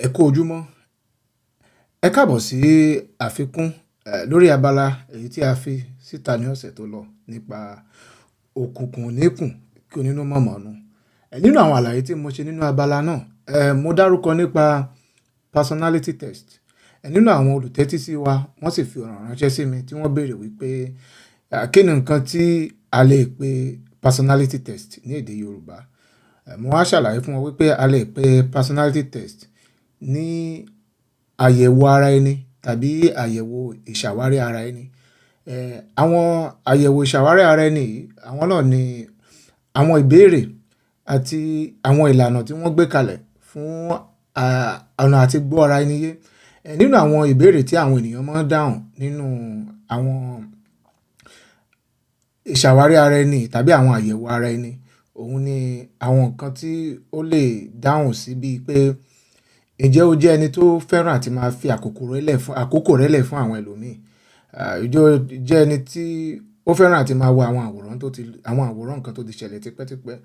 Ẹ kú ojúmọ́. Ẹ káàbọ̀ sí àfikún, lórí abala èyí tí a fi síta ní ọ̀sẹ̀ tó lọ nípa òkùnkùn oníkùn kí onínú mọ̀mọ́ nu. Nínú àwọn àlàyé tí mo ṣe nínú abala náà, mo dárúkọ nípa personality test. Nínú àwọn olùtẹ́tí sí wa, wọ́n sì fi ọ̀rọ̀ ránṣẹ́ sí mi tí wọ́n béèrè wípé, kí ni nǹkan tí a lè pè personality test ní èdè Yorùbá? Mo wá ṣàlàyé fún wọn wípé a lè pè personality test ní àyẹ̀wò ara ẹni tàbí àyẹ̀wò ìṣàwárí ara ẹni. Àwọn àyẹ̀wò ìṣàwárí ara ẹni yìí, àwọn náà ni àwọn ìbéèrè àti àwọn ìlànà tí wọ́n gbé kalẹ̀ fún, ọ̀nà àti gbọ́ ara ẹni yé. Nínú àwọn ìbéèrè tí àwọn ènìyàn máa ń dáhùn nínú àwọn ìṣàwárí ara ẹni tàbí àwọn àyẹ̀wò ara ẹni, òun ni àwọn nǹkan tí ó lè dáhùn sí bíi pé, ǹjẹ́ o jẹ́ ẹni tó fẹ́ràn àti máa fi àkókò rẹ̀ lẹ̀ fún àwọn ẹlòmíì? Ǹjẹ́ o jẹ́ ẹni tí ó fẹ́ràn àti máa wo àwọn àwòrán tó ti, àwọn àwòrán nǹkan tó ti ṣẹlẹ̀ tipẹ́tipẹ́?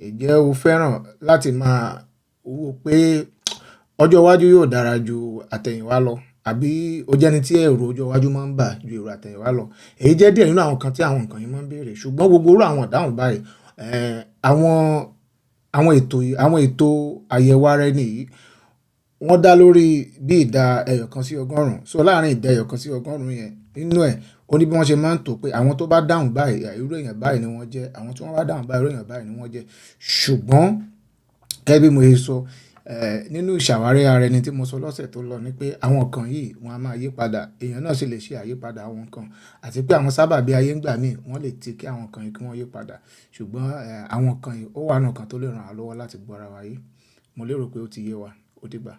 Ǹjẹ́ o fẹ́ràn láti máa wò pé ọjọ́ iwájú yóò dára ju àtẹ̀yìnwá lọ? Àbí o jẹ́ ẹni tí ẹ̀rù ọjọ́ iwájú máa ń bà ju èrò àtẹ̀yìnwá lọ? Èyí jẹ́ díẹ̀ nínú àwọn nǹkan tí àwọn nǹkan yìí máa ń béèrè. Ṣùgbọ́n gbogbo irú àwọn ìdáhùn báyìí, àwọn, àwọn ètò yìí, àwọn ètò àyẹ̀wò ara ẹni yìí, wọ́n dá lórí bí ìdá ẹyọ kan sí ọgọ́rùn-ún. So láàárín ìdá ẹyọ kan sí ọgọ́rùn-ún yẹn, nínú ẹ̀, ó ní bí wọ́n ṣe máa ń tò pé àwọn tó bá dáhùn báyìí, irú èèyàn báyìí ni wọ́n jẹ́. Àwọn tí wọ́n bá dáhùn báyìí, irú èèyàn báyìí ni wọ́n jẹ́. Ṣùgbọ́n gẹ́gẹ́ bí mo ṣe sọ, nínú ìṣàwárí ara ẹni tí mo sọ lọ́sẹ̀ tó lọ ni pé àwọn nǹkan yìí wọ́n á máa yípadà. Èèyàn náà sì lè ṣe àyípadà àwọn nǹkan àti pé àwọn sábàbí ayé ń gbà mí, wọ́n lè ti kí àwọn nǹkan yìí kí wọ́n yípadà. Ṣùgbọ́n, àwọn nǹkan yìí ó wà nínú nǹkan tó lè ràn wa lọ́wọ́ láti gbọ́ ara wa yé. Mo lérò pé ó ti yé wa. Ó dìgbà.